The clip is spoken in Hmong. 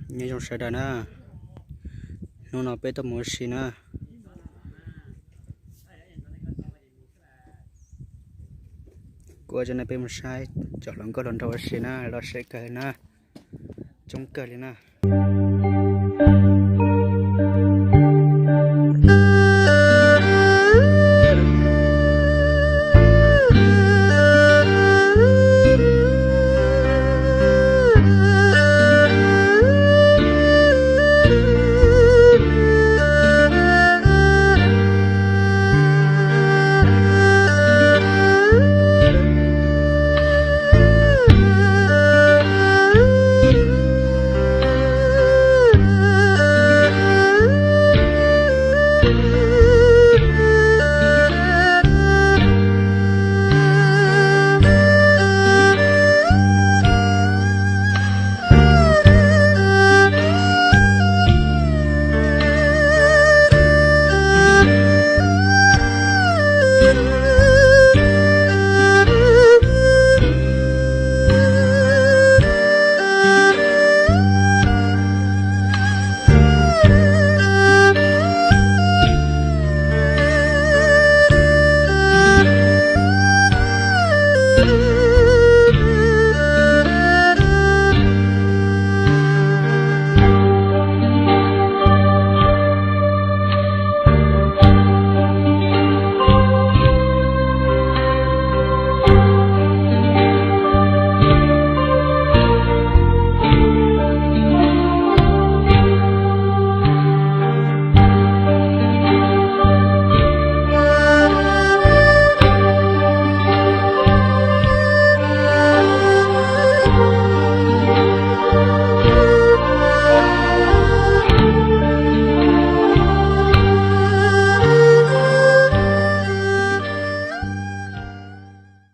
Nyob zoo sawv daws na, hnub no peb tuaj mus ua si na. Kuv ua cov nej peb mus saib cov hluas nkauj hluas nraug ua si na, los siab kawg na, coob kawg li na.